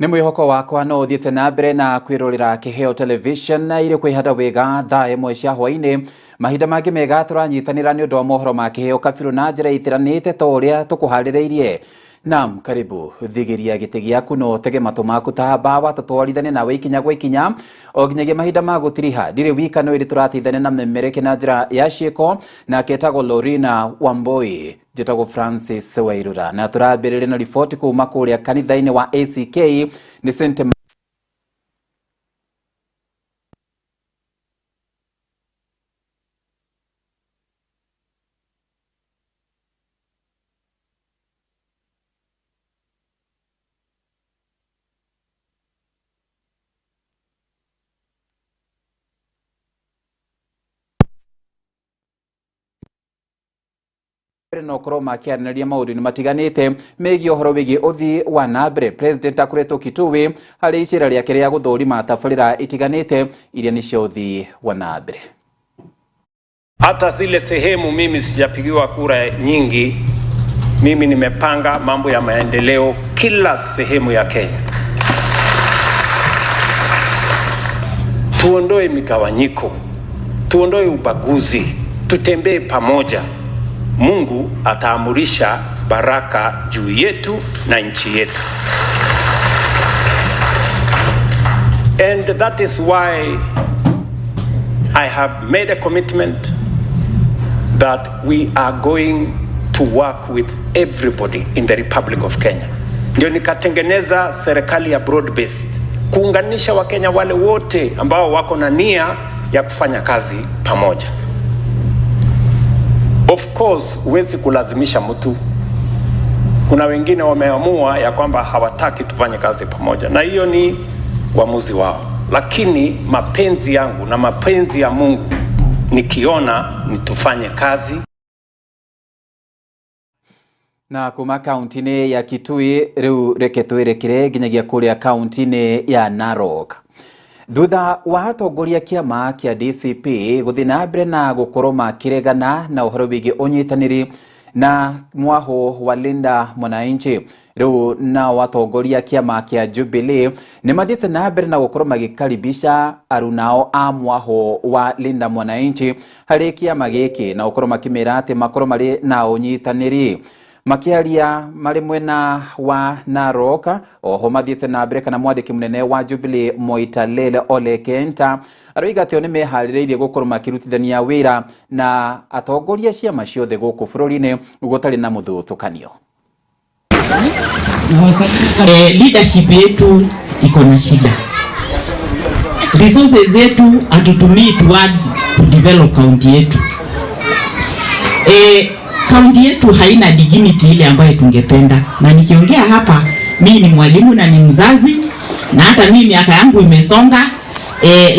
Nĩ mwĩhoko wakwa no ũthiĩte na mbere na kwĩrorera Kĩheo Television na irĩ kwĩhanda wega thaa 1 cia hwaĩ-inĩ. Mahinda mangĩ mega tũranyitanĩra nĩ ũndũ wa mohoro ma Kĩheo Kabirũ na njĩra itiranĩte ta ũrĩa tũkũharĩrĩirie. Naam, karibu thigiria gĩtĩ gĩaku no ũtege matũ maku ta mbawa tũtwarithanie nawe ikinya gwa ikinya o nginyagia mahinda ma gũtiriha. Ndirĩ wika no ĩrĩ tũrateithania na memereke na njĩra ya ciĩko, nake etagwo Lorina Wamboi, njĩtagwo Francis Wairura, na tũrambĩrĩria na riboti kuma kũrĩa kanitha-inĩ wa ACK nĩ St. No korwo makĩaranĩria maũndũ-inĩ matiganĩte megiĩ ũhoro wĩgiĩ ũthii wa na mbere. President akoretwo Kitui harĩ icera rĩake rĩa gũthũrima tabarĩra itiganĩte iria nĩ cia ũthii wa na mbere. Hata zile sehemu mimi sijapigiwa kura nyingi, mimi nimepanga mambo ya maendeleo kila sehemu ya Kenya. Tuondoe migawanyiko, tuondoe ubaguzi, tutembee pamoja. Mungu ataamurisha baraka juu yetu na nchi yetu. And that is why I have made a commitment that we are going to work with everybody in the Republic of Kenya. Ndio nikatengeneza serikali ya broad based, kuunganisha Wakenya wale wote ambao wako na nia ya kufanya kazi pamoja. Of course, huwezi kulazimisha mtu. Kuna wengine wameamua ya kwamba hawataki tufanye kazi pamoja, na hiyo ni uamuzi wao. Lakini mapenzi yangu na mapenzi ya Mungu nikiona ni tufanye kazi. Na kuma kaunti-inĩ ya Kitui rĩu reke twĩrekere nginyagia kũrĩa kaunti-inĩ ya Narok. Thutha wa atongoria kĩama kĩa DCP gũthiĩ na mbere na gũkorwo makĩregana na ũhoro wĩgiĩ ũnyitanĩri na mwahũ wa Linda Mwananchi, rĩu nao atongoria kĩama kĩa Jubilee nĩ mathiĩte na mbere na gũkorwo magĩkaribisha arunao a mwahũ wa Linda Mwananchi harĩ kĩama gĩkĩ na gũkorwo makĩmera atĩ makorwo marĩ na ũnyitanĩri. Makiaria marĩ mwena wa Narok, oho mathiĩte na mbere kana mwandĩki mũnene wa Jubilee Moitalel Ole Kenta aroiga atĩ o nĩ meharĩrĩirie gũkorwo makĩrutithania wĩra na atongoria ciama ciothe gũkũ bũrũri-inĩ gũtarĩ na mũthutũkanio. Leadership yetu iko na shida, resources zetu hatutumii towards to develop county yetu. Kaunti yetu haina dignity ile ambayo tungependa, na nikiongea hapa mimi ni mwalimu na ni mzazi na hata mimi miaka yangu imesonga,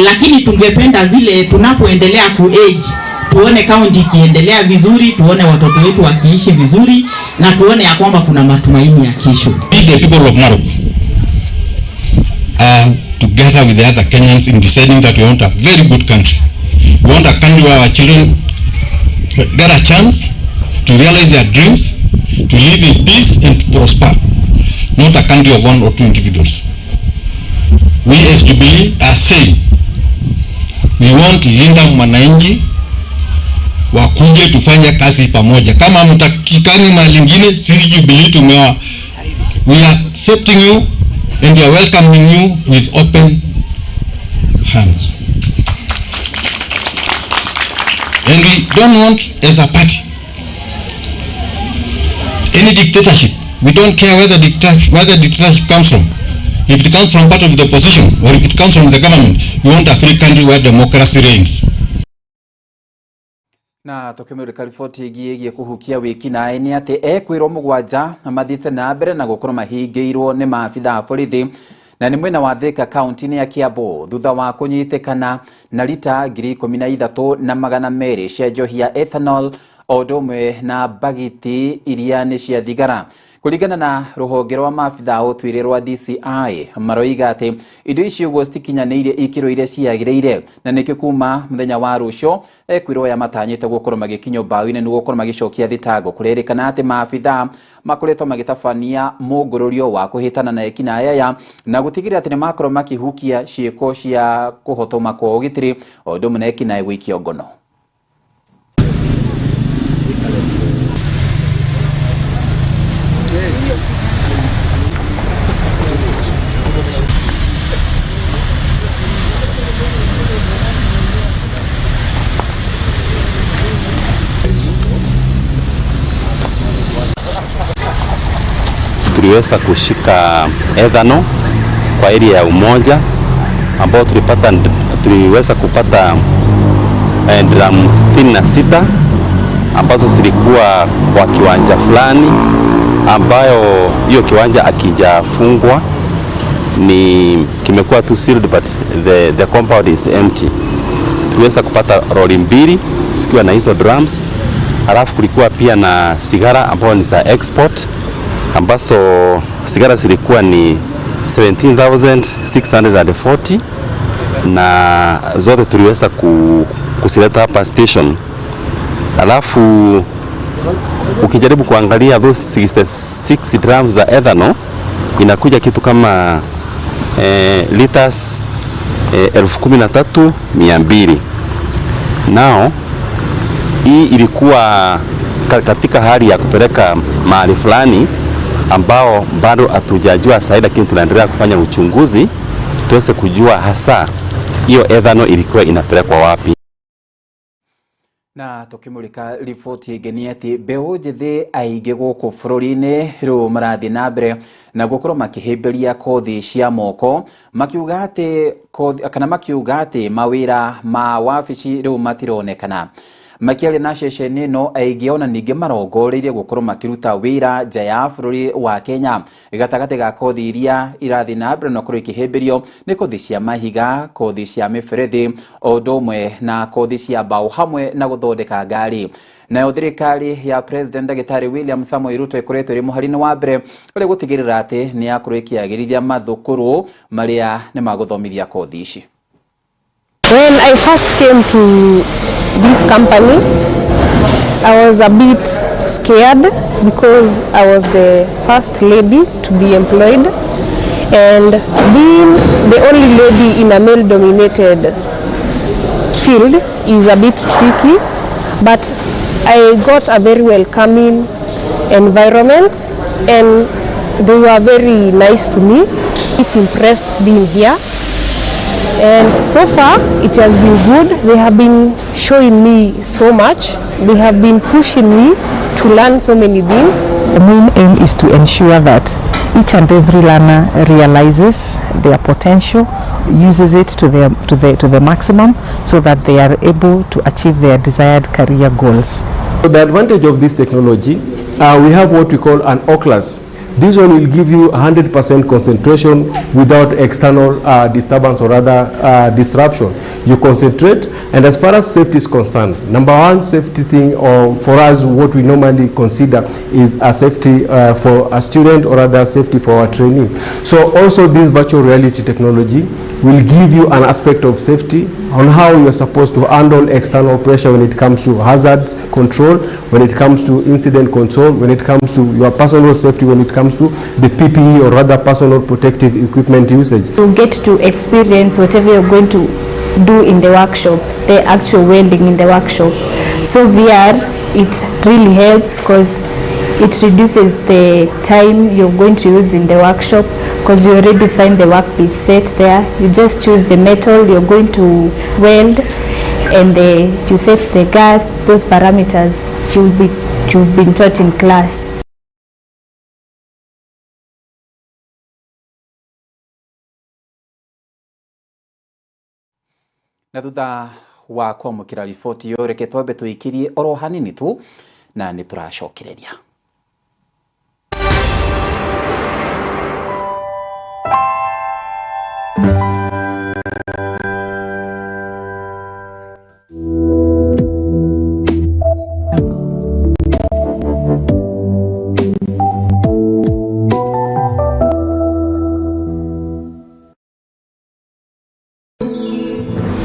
lakini tungependa vile tunapoendelea ku age tuone kaunti ikiendelea vizuri, tuone watoto wetu wakiishi vizuri na tuone ya kwamba kuna matumaini ya kesho. The people of Narok are together with the other Kenyans in deciding that we want a very good country. We want a country where our children get a chance to realize their dreams, to live in peace and to prosper, not a country of one or two individuals. We as Jubilee are saying we want Linda Mwananchi wakuje tufanye kazi pamoja. Kama mtakikani mahali ingine, sisi Jubilee tumewa, we are accepting you and we are welcoming you with open hands. And we don't want as a party any dictatorship. We don't care where the dictatorship comes from. If it comes from part of the opposition or if it comes from the government, we want a free country where democracy reigns. Na tukimurika riboti ĩgiĩ kũhukia wĩkinaĩ nĩ atĩ ekwĩrwo mũgwanja mathiĩte na mbere na gũkorwo mahingĩirwo nĩ maabitha a borithi na nĩ mwena wa Thika kaunti-inĩ ya Kiambu thutha wa kũnyitĩkana na rita 13,200 cia njohi ya ethanol o ũndũ ũmwe na bagiti iria nĩ cia thigara. Kũringana na rũhonge rwa maabitha a ũtuĩria rwa DCI maroiga atĩ indo ici ũguo citikinyanĩirie ikĩro iria ciagĩrĩire, na nĩkĩo kuma mũthenya wa rũcio ekwĩrwo aya matanyĩte gũkorwo magĩkinyio mbaũ-inĩ nĩguo gũkorwo magĩcokia thitango. Kũrerĩkana atĩ maabitha makoretwo magĩtabania mũngũrũrio wa kũhĩtana na ekinaĩ aya na gũtigĩrĩra atĩ nĩmakorwo makĩhukia ciĩko cia kũhotoma kwa ũgitĩri o ũndũ ũmwe na ekinaĩ gũikio ngono. Tuliweza kushika ethanol kwa area ya Umoja ambao tuliweza kupata drum 66 ambazo zilikuwa kwa kiwanja fulani ambayo hiyo kiwanja akijafungwa ni kimekuwa tu sealed, but the compound is empty. Tuliweza kupata lori 2 zikiwa na hizo drums, halafu kulikuwa pia na sigara ambayo ni za export ambazo sigara zilikuwa ni 17,640 na zote tuliweza kusileta hapa station. Alafu ukijaribu kuangalia those 66 drums za ethanol inakuja kitu kama liters 13,200. Nao hii ilikuwa katika hali ya kupeleka mahali fulani ambao bado hatujajua sahihi, lakini tunaendelea kufanya uchunguzi tuweze kujua hasa hiyo ethanol ilikuwa inapelekwa wapi. Na tukimulika riboti ĩngĩ nĩ atĩ mbeũ njĩthĩ aingĩ gũkũ bũrũri-inĩ rĩu marathiĩ na mbere na gũkorwo makĩhĩmbĩria kothi cia moko, makiuga atĩ kothi, kana makiuga atĩ mawĩra ma wabici rĩu matironekana. Makĩaria na ceceni ĩno aingĩ ona ningĩ marongoreirie gũkorwo makĩruta wĩra nja ya bũrũri wa Kenya. Gatagatĩ ga kothi iria irathiĩ na mbere na gũkorwo ikĩhĩmbĩrio nĩ kothi cia mahiga, kothi cia mĩberethi, o ũndũ ũmwe na kothi cia mbaũ hamwe na gũthondeka ngari. Nayo thirikari ya President Ndagĩtarĩ William Samoei Ruto ĩkoretwo ĩrĩ mũhari-inĩ wa mbere ũrĩa gũtigĩrĩra atĩ nĩ yakorwo ĩkĩagĩrithia mathukuru marĩa nĩ magũthomithia kothi ici. When I first came to this company, I was a bit scared because I was the first lady to be employed, and being the only lady in a male-dominated field is a bit tricky, but I got a very welcoming environment and they were very nice to me. It impressed being here. And so far it has been good. They have been showing me so much. They have been pushing me to learn so many things. The main aim is to ensure that each and every learner realizes their potential, uses it to the maximum, so that they are able to achieve their desired career goals. So the advantage of this technology, we have what we call an Oculus. This one will give you 100% concentration without external disturbance or other disruption. You concentrate, and as far as safety is concerned, number one safety thing, or for us what we normally consider is a safety for a student or other safety for our trainee. So also this virtual reality technology will give you an aspect of safety on how you are supposed to handle external pressure when it comes to hazards control, when it comes to incident control, when it comes to your personal safety, when it comes to the PPE or other personal protective equipment usage. You get to experience whatever you're going to do in the workshop, the actual welding in the workshop. So VR, it really helps because it reduces the time you're going to use in the workshop, because you already find the workpiece set there. You just choose the metal you're going to weld, and you set the gas, those parameters you've been taught in class. Na thutha wa kwamũkĩra riboti ĩyo, reke twambe tũikirie oro hanini tu na nĩ tũracokereria.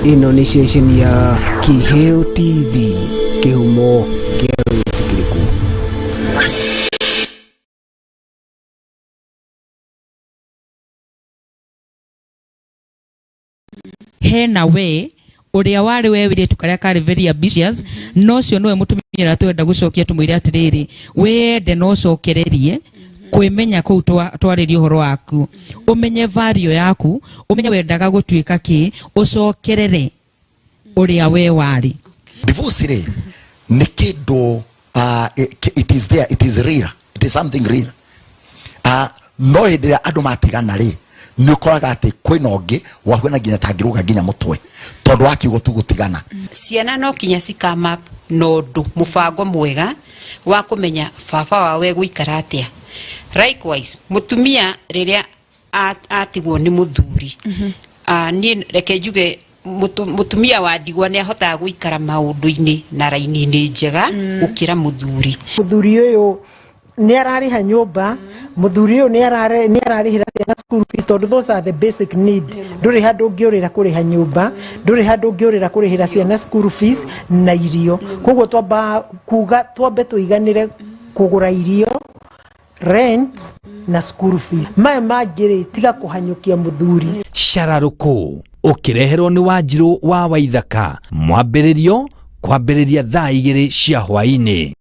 Ĩno nĩ ceceni ya Kĩheo TV, kĩhumo kĩa wĩtĩkĩrĩku. Hena we ũrĩa warĩ we wĩrĩtu karĩa karĩ very ambitious, no ũcio nĩwe mũtumia ũrĩa twenda gũcokia, tũmwĩre atĩrĩrĩ, wende no ũcokererie kwĩmenya kũu twarĩrie ũhoro waku, ũmenye value yaku, ũmenye wendaga gũtuĩka kĩ, ũcokerere ũrĩa we warĩ. Divorce rĩ, nĩ kĩndũ, it is there, it is real, it is something real. No hĩndĩ ĩrĩa andũ matigana rĩ, nĩ ũkoraga atĩ kwĩna ũngĩ wahuana nginya tangĩrũga nginya mũtwe tondũ wa kiugo tu gũtigana. Ciana no kinya cikama na ũndũ mũbango mwega wa kũmenya baba wao egũikara atĩa. Likewise, mũtumia rĩrĩa atigwo nĩ mũthuri, niĩ reke njuge mũtumia wa ndigwa nĩ ahotaga gũikara maũndũ-inĩ na raini-inĩ njega gũkĩra mũthuri. Mũthuri ũyũ nĩ ararĩha nyũmba, mũthuri ũyũ nĩ ararĩhĩra ciana school fees, tondũ those are the basic need. Ndũrĩ handũ ũngĩũrĩra kũrĩha nyũmba, ndũrĩ handũ ũngĩũrĩra kũrĩhĩra ciana school fees na irio. Koguo twamba kuga twambe tũiganĩre kũgũra irio, rent na school fees. Maya mangĩ rĩ, tiga kũhanyũkia mũthuri. Cararũkũ ũkĩreherwo nĩ Wanjirũ wa Waithaka, mwambĩrĩrio kwambĩrĩria thaa 2 cia hwaĩ-inĩ.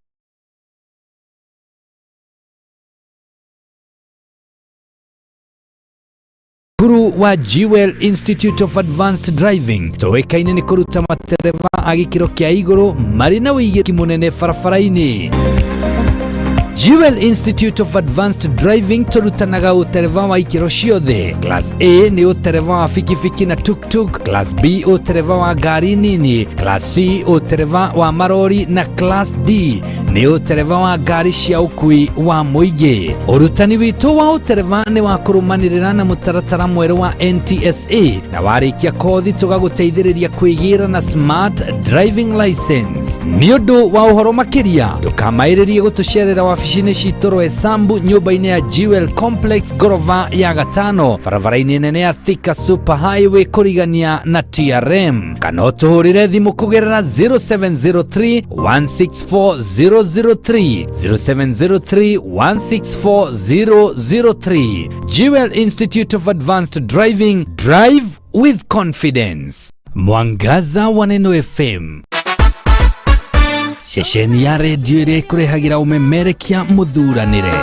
Cukuru wa Jewel Institute of Advanced Driving tũĩkaine nĩ kũruta matereba a gĩkĩro kĩa igũrũ marĩ na ũigĩrĩrĩki mũnene barabara-inĩ. Jewel Institute of Advanced Driving tũrutanaga ũtereba wa ikĩro ciothe. Class A nĩ ũtereba wa bikibiki na tuk-tuk, Class B ũtereba wa ngari nini, Class C ũtereba wa marori na Class D nĩ ũtereba wa ngari cia ũkui wa mũingĩ. Ũrutani witũ wa ũtereba nĩ wa kũrũmanĩrĩra na mũtaratara mwerũ wa NTSA, na warĩkia kothi tũgagũteithĩrĩria kwĩgĩra na smart driving license. Nĩ ũndũ wa ũhoro makĩria ndũkamaĩrĩrie gũtũcerera wabici-inĩ citũ Roysambu, nyũmba-inĩ ya Jewel Complex, ngorova ya gatano, barabara-inĩ nene ya Thika Super Highway kũrigania na TRM, kana ũtũhũrĩre thimũ kũgerera 0703 164 003, 0703 164 003. Jewel Institute of Advanced Driving, drive with confidence. Mwangaza wa Neno FM, ceceni ya redio ĩrĩa ĩkũrehagĩra ũmemerekia mũthuranĩre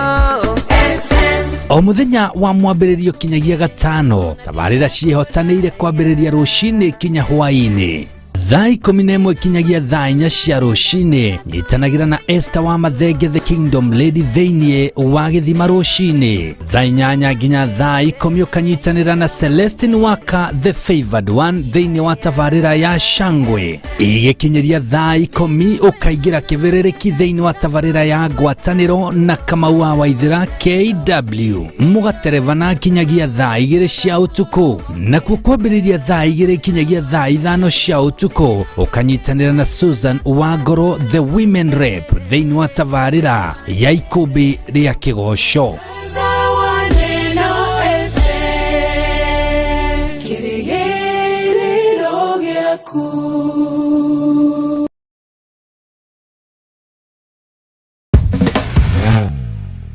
o mũthenya wa mwambĩrĩrio kinyagia gatano. Tabarĩra ciĩhotanĩire kwambĩrĩria rũcinĩ kinya hwaĩ-inĩ thaa 11 kinyagia thaa 4 cia rũcinĩ. Nyitanagĩra na Esther wa Mathenge, the Kingdom Lady, thĩinĩ wa gĩthima rũcinĩ thaa 8 nginya thaa 10. Ũkanyitanĩra na Celestine Waka, the favored one, thĩinĩ wa tabarĩra ya Shangwe. Igĩkinyĩria thaa 10 ũkaingĩra kĩbĩrĩrĩki thĩinĩ wa tabarĩra ya Ngwatanĩro na Kamau wa Waithĩra KW, mũgaterebana kinyagia thaa 2 cia ũtukũ. Nakuo kwambĩrĩria thaa 2 kinyagia thaa 5 cia ũtukũ ũkanyitanĩra na Susan Wangoro, the women rep, thĩinĩ wa tabarĩra ya Ikũmbĩ rĩa Kĩgoco.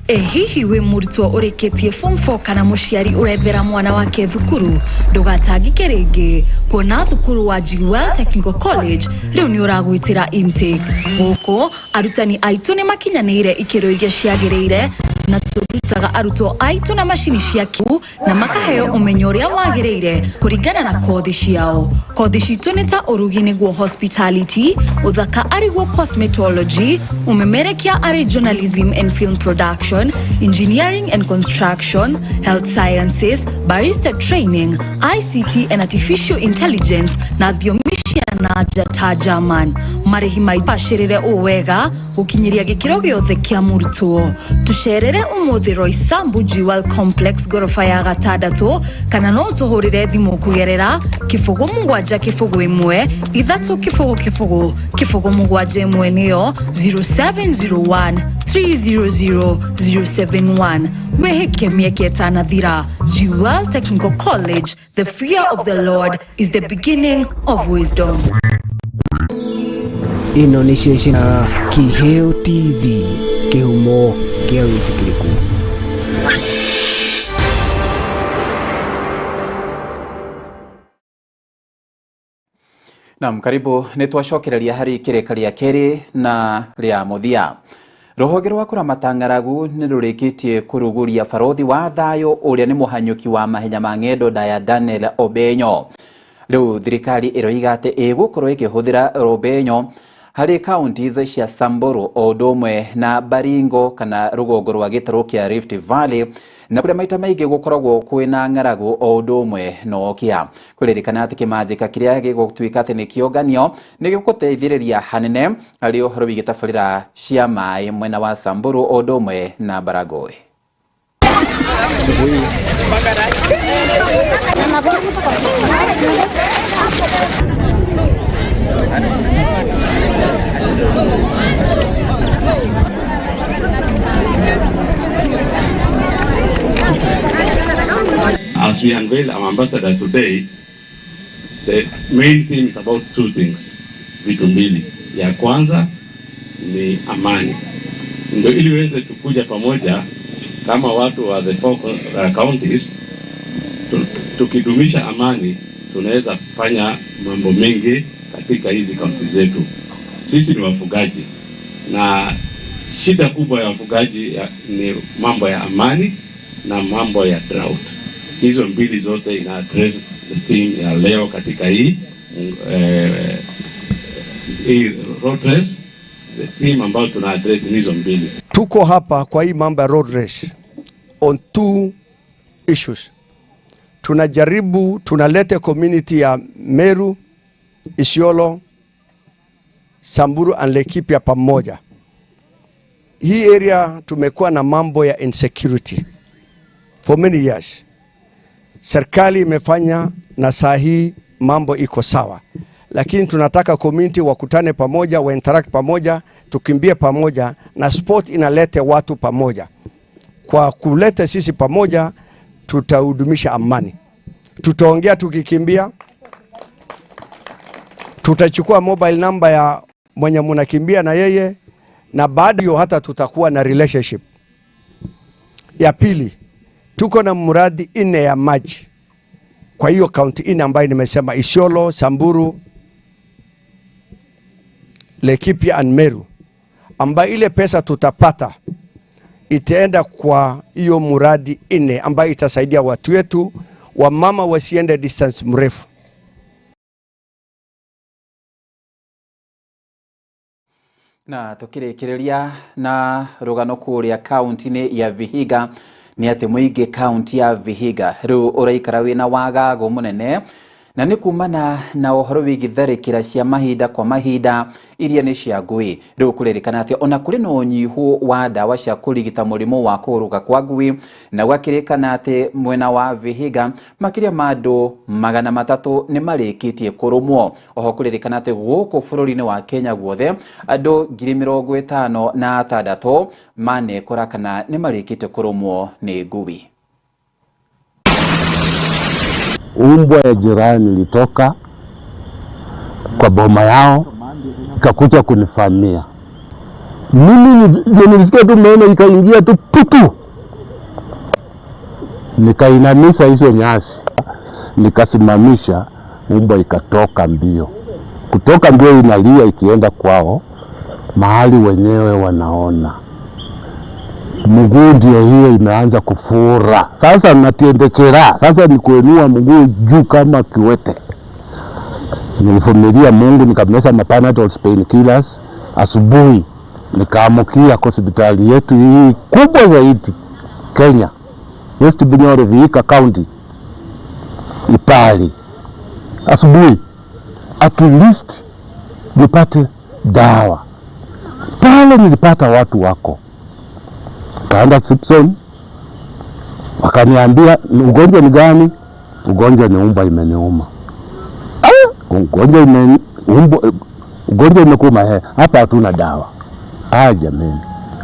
Ĩ hihi wĩ mũrutwo ũrĩkĩtie form 4 kana mũciari ũrethera mwana wake thukuru? Ndũgatangĩke rĩngĩ, kuona thukuru wa Jewel Technical College rĩu nĩ ũragwĩtĩra intake. Gũkũ arutani aitũ nĩ makinyanĩire ikĩro iria ciagĩrĩire, na tũrutaga arutwo aitũ na macini cia kĩu na makaheo ũmenyo ũrĩa wagĩrĩire kũringana na kothi ciao. Kothi citũ nĩ ta ũrugi nĩguo hospitality, ũthaka arĩguo cosmetology, ũmemerekia arĩ journalism and film production, engineering and construction, health sciences, barista training, ICT and artificial intelligence na thiomi cia nanja ta German. Marĩhi maibacĩrĩre ũũ wega gũkinyĩria gĩkĩro gĩothe kĩa mũrutwo. Tũcerere ũmũthĩ Roysambu Jewel Complex ngoroba ya gatandatũ, kana no ũtũhũrĩre thimũ kũgerera 0 7 0 1 3 0 0 0 7 1, nĩyo 0701 300 071. Wĩhĩke mĩeke ĩtanathira. Jewel Technical College, the fear of the Lord is the beginning of wisdom. Ĩno nĩ ceceni ya Kiheo TV, kĩhumo kĩa wĩtĩkĩrĩku. Naam, karibu nĩ twacokereria harĩ ikĩrĩka rĩa kerĩ na rĩa mũthia. Rũhonge rwa kũramata ng'aragu nĩ rũrĩkĩtie kũrugũria barothi wa thayũ ũrĩa nĩ mũhanyũki wa mahenya ma ng'endo ndaya Daniel Obenyo. Rĩu thirikari ĩroiga atĩ ĩgũkorwo ĩkĩhũthĩra Obenyo harĩ counties cia Samburu o ũndũ ũmwe na Baringo kana rũgongo rwa gĩtarũ kĩa Rift Valley, na kũrĩa maita maingĩ gũkoragwo kwĩna ng'aragu o ũndũ ũmwe na ũkĩa. Kũririkana atĩ kĩmanjĩka kĩrĩa gĩgũtuĩka atĩ nĩ kĩonganio nĩ gĩgũteithĩrĩria hanene harĩ ũhoro wĩgiĩ tabarĩra cia maĩ mwena wa Samburu o ũndũ ũmwe na Baragoi. As we unveil our ambassador today, the main theme is about two things, vitu mbili. Ya kwanza ni amani, ndio ili uweze tukuja pamoja kama watu wa the four counties, tukidumisha amani tunaweza fanya mambo mengi katika hizi kaunti zetu. Sisi ni wafugaji na shida kubwa ya wafugaji ni mambo ya amani na mambo ya drought. Hizo mbili zote ina address the theme ya leo katika hii road race. The theme ambayo tuna address ni hizo mbili. Tuko hapa kwa hii mambo ya road race on two issues. Tunajaribu, tunalete community ya Meru, Isiolo, Samburu and Laikipia pamoja. Hii area tumekuwa na mambo ya insecurity for many years. Serikali imefanya na saa hii mambo iko sawa, lakini tunataka community wakutane pamoja, wa interact pamoja, tukimbie pamoja, na sport inalete watu pamoja. Kwa kuleta sisi pamoja, tutahudumisha amani. Tutaongea tukikimbia, tutachukua mobile number ya mwenye munakimbia na yeye, na baada hiyo hata tutakuwa na relationship. Ya pili, tuko na mradi 4 ya maji kwa hiyo kaunti 4 ambayo nimesema, Isiolo, Samburu, Laikipia and Meru, ambayo ile pesa tutapata itaenda kwa hiyo mradi 4 ambayo itasaidia watu wetu, wamama wasiende distance mrefu. Na tukirikiriria na rugano kuria kaunti-inĩ ya Vihiga nĩ atĩ mũingĩ kaunti ya Vihiga rĩu ũraikara wĩna wagagu mũnene, na nĩ kumana na ũhoro wĩgiĩ tharĩkĩra cia mahinda kwa mahinda iria nĩ cia ngui. Rĩu kũririkana atĩ ona kũrĩ na ũnyihu wa ndawa cia kũrigita mũrimũ wa kũũrũka kwa ngui, na gwakĩrĩkana atĩ mwena wa Vihiga makĩria ma andũ 300 nĩ marĩkĩtie kũrũmwo. Oho kũririkana atĩ gũkũ bũrũri-inĩ wa Kenya guothe andũ 56,000 manekora kana nĩ marĩkĩtie kũrũmwo nĩ ngui. Umbwa ya jirani ilitoka kwa boma yao ikakuja kunifamia mimi. Nilisikia tu meno ikaingia tu putu, nikainamisha hizo nyasi, nikasimamisha umbwa, ikatoka mbio. Kutoka mbio inalia ikienda kwao mahali wenyewe wanaona. Mguu ndio hiyo imeanza kufura sasa, natiendechera sasa ni kuinua mguu juu kama kiwete. Nilivumilia Mungu, nikameza mapanadol painkillers. Asubuhi nikaamukia kwa hospitali yetu hii kubwa zaidi Kenya, West Bunyoro, Vihiga County, Ipali. Asubuhi at least nipate dawa. Pale nilipata watu wako, kaenda Simpson, wakaniambia ugonjwa ni gani? Ugonjwa ni umbwa imeniuma. Ah, ugonjwa imekuuma, hapa hatuna dawa. Ah, jameni,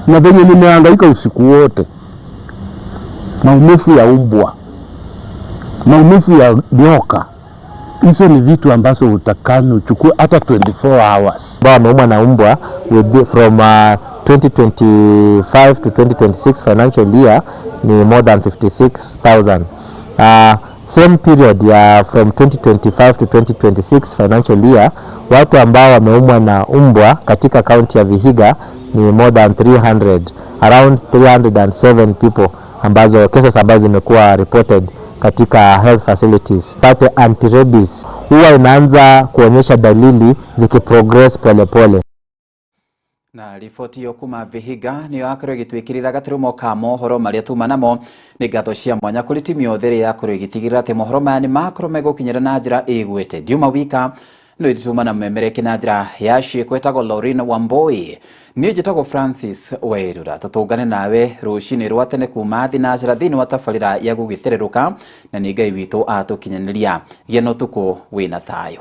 na venye nimehangaika usiku wote, maumivu ya umbwa, maumivu ya nyoka, hizo ni vitu ambazo utakani uchukue hata 24 hours. Ambao wameumwa na umbwa will be from 2025 to 2026 financial year ni more than 56,000. Same period ya from 2025 to 2026 financial year, watu ambao wameumwa na umbwa katika kaunti ya Vihiga ni more than 300, around 307 people ambazo cases ambazo zimekuwa reported katika health facilities. Pate anti-rabies huwa inaanza kuonyesha dalili zikiprogress polepole. Na riboti iyo kuma Vihiga niyo yakorwo ĩgĩtwĩkĩrĩra gaturumo ka mohoro marĩa tuma namo. Nĩ ngatho cia mwanya kũrĩ timu yothe ĩrĩa yakorwo ĩgĩtigĩrĩra atĩ mohoro maya nĩ makorwo megũkinyĩra na njĩra ĩgwĩte. Ndiuma wika no ĩtuma na memereke na njĩra ya ciĩko. Ĩtagwo Lauren Wamboi, niĩ njĩtagwo Francis Wairura. Tũtũngane nawe rũcinĩ rwa tene kuma thinacera thĩinĩ wa tabarĩra ya gũgĩthererũka, na nĩ Ngai witũ atũkinyanĩria. Gĩa na ũtukũ wĩna thayũ.